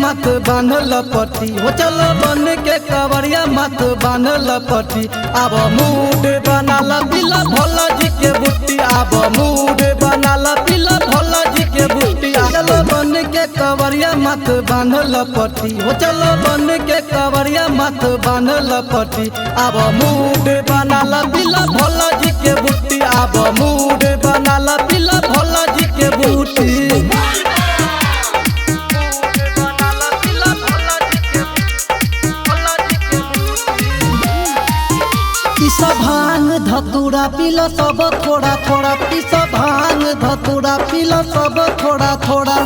मत बान्हल पट्टी, हो चल बन के कवरिया मत बान्हल पट्टी। अब मूड बनाल पिला भोला जी के बुट्टी, अब मूड बनाल पिला भोला जी के बुट्टी। चल बन के कवरिया मत बान्हल पट्टी, हो चल बन के कवरिया मत बान्हल पट्टी। अब मूड बनाल पिला भोला जी के बुट्टी, अब मूड बनाल पिला भोला जी के बुट्टी। भांग धतूरा पीला सब थोड़ा थोड़ा, पीसा भांग धतूरा पीला सब थोड़ा थोड़ा।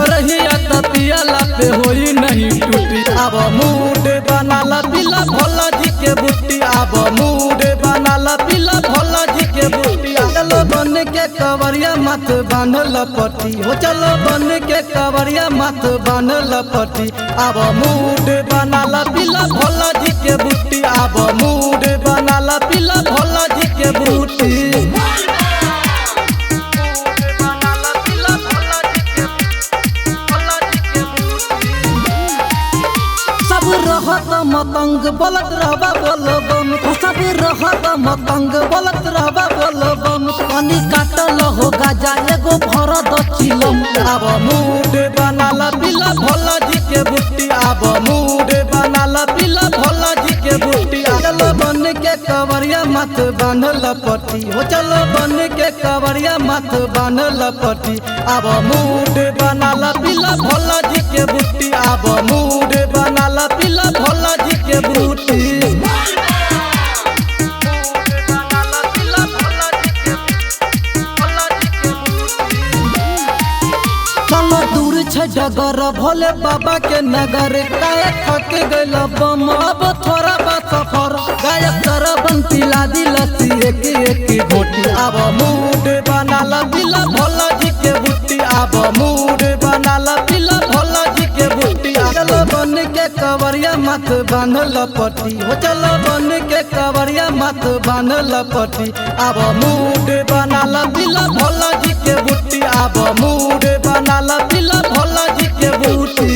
रहिया त पियाला पे होई नहीं टूटी। अब मूड बनाला पीला भोला जी के बुट्टी, अब मूड बनाला पीला भोला जी के बुट्टी। चलो बन के कवरिया मत बान्हल पट्टी, हो चलो बन के कवरिया मत बान्हल पट्टी। अब मूड बनाला पीला भोला जी के बुट्टी, अब मूड बनाला पीला भोला जी के बूटी। सब रहत मतंग बोलत रहबा बोलबम, सब रहत मतंग बोलत रहबा बोलबम। पानी काटल हो गाजा एगो भर दचिलम। अब मूड बनाला पीला भोला जी के बुट्टी, अब मूड बनाला पीला भोला जी के बुट्टी। चलो बन के कवरिया मत बान्हल पट्टी, हो चलो बन के कवरिया मत बान्हल पट्टी। अब मूड बनाला पीला भोला जी के बुट्टी, अब मूड बनाला पीला भोला जी के बूटी। चलो दूर छै डगर भोले बाबा के नगर, काहे थक गइल बम अब थोड़ा बा सफर। गायक सरबन पिला दी लस्सी एक एक घोटी। अब मूड बनाला पीला भोला जी के बुट्टी, अब मूड बनाला पीला भोला जी के बुट्टी। चलो बन के कवरिया मत बान्हल पट्टी, हो चलो बन के कवरिया मत बान्हल पट्टी। अब मूड बनाला पीला भोला जी के बुट्टी, अब मूड बनाला पीला भोला जी के बूटी।